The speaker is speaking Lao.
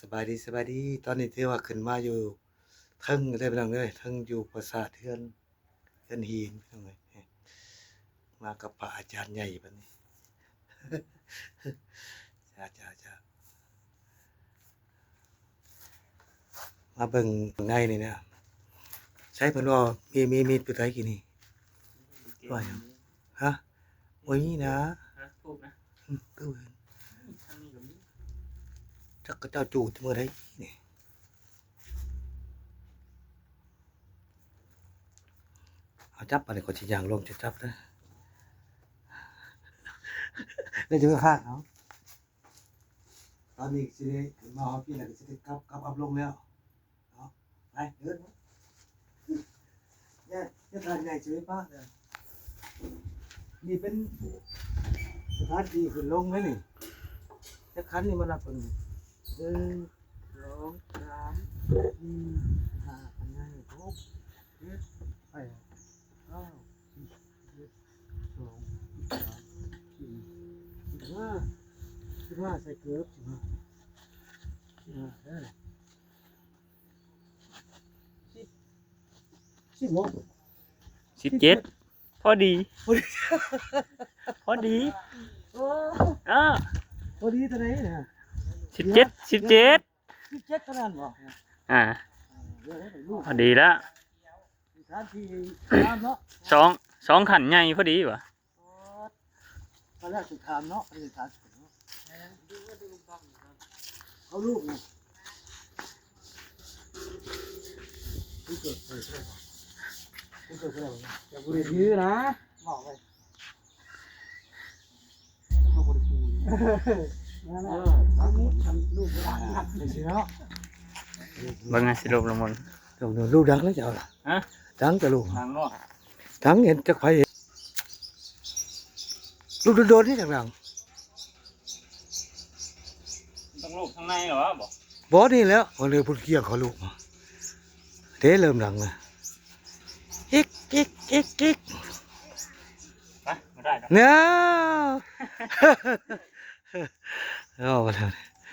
ສະບາຍດີ ສະບາຍດີ. ຕອນນີ້ຖືວ່າຂຶ້ນມາຢູ່ເທິງເດີພີ່ນ້ອງເອີຍ, ເທິງຢູ່ປາສາດເຮືອນ ເຮືອນຫີນພີ່ນ້ອງເອີຍ. ມາກັບພະອາຈານໃຫຍ່ບັດນີ້. ຈ້າ ຈ້າ ຈ້າ. ມາເບິ່ງໃນນີ້ນະ. ໃສເພິ່ນວ່າມີ ມີ ມີຕົວໃດກີ້ນີ້? ວ່າຫຍັງ? ຮະ? ໂອ້ຍ ນີ້ນະ. ຮະ? ທູບນະ? ອືມ ຄືເຫັນ. ທາງນີ້ກໍມີ. ຈັກເຂົາເຈົ້າຈູດມື້ໃດນີ້. ເອົາ ຈັບ ບາດນີ້ຂ້ອຍຊິຍ່າງລົງ ຈະຈັບເດີ. ແລ້ວຈະໄປພາດເອົາ. ຕອນນີ້ຊິໄດ້ຂຶ້ນມາຮອດພີ້ແລ້ວ ກໍຊິໄດ້ກັບ ກັບອັບລົງແລ້ວເນາະ. ໄປ ເດີນ. ຢ່າ ຢ່າ ທ່ານໃຫຍ່ຊິໄປປະເດີ. ນີ້ເປັນສະຖານທີ່ຂຶ້ນລົງເດ້ນີ້. ຈັກຂັ້ນນີ້ມານັບເບິ່ງ. ໜຶ່ງ ສອງ ສາມ ສີ່ ຫ້າ ຂັ້ນໃຫຍ່ ຫົກ ເຈັດ ແປດ ເກົ້າ ສິບ ສິບເອັດ ສອງ ສິບສາມ ສິບສີ່ ສິບຫ້າ ສິບຫ້າ ໃສ່ເກີບ ສິບຫ້າ ສິບຫ້າເດີ. ສິບ ສິບຫົກ ສິບເຈັດ ພໍດີ ພໍດີ ພໍດີ. ໂອ້ ເອີ ພໍດີເທົ່າໃດນະ? ສິບເຈັດ ສິບເຈັດ ສິບເຈັດເທົ່ານັ້ນບໍ່? ອ່າ ເອີ ພໍດີລະ. ສາມ ສີ່ ສາມເນາະ ສອງ ສອງຂັ້ນໃຫຍ່ພໍດີຫວາ? ຕອນແລກຊິຖາມເນາະ ອັນນີ້ຖາມເນາະ ເອົາລູກນະ ມັນເກີດໄປ ມັນເກີດໄປແລ້ວ ຢ່າບໍ່ໄດ້ຖືນະ ເວົ້າໄປ ເອີ ລູກຫຼານຈັ່ງຊີ້ເນາະ ເບິ່ງໃຫ້ຊິລົບລະມົນ ລູກ ລູກດັງແລ້ວເຈົ້າລະ ຮະ ດັງແຕ່ລູກ ດັງເນາະ ດັງ ເຫັນຈັກໃຜເຫັນ ລູກໂດນໆ ນີ້ຈັ່ງດັງ ມັນຕ້ອງລູກທາງໃນເຫວະບໍ່? ບໍ່ ນີ້ແຫຼະ ເພິ່ນເລີຍພຸ້ນກຽງເຂົາລູກ ເດ້ ເລີ່ມດັງແລ້ວ ອິກ ອິກ ອິກ ອິກ ໄປ ບໍ່ໄດ້ດອກ ເນາະ ເອົາໄປແລ້ວ.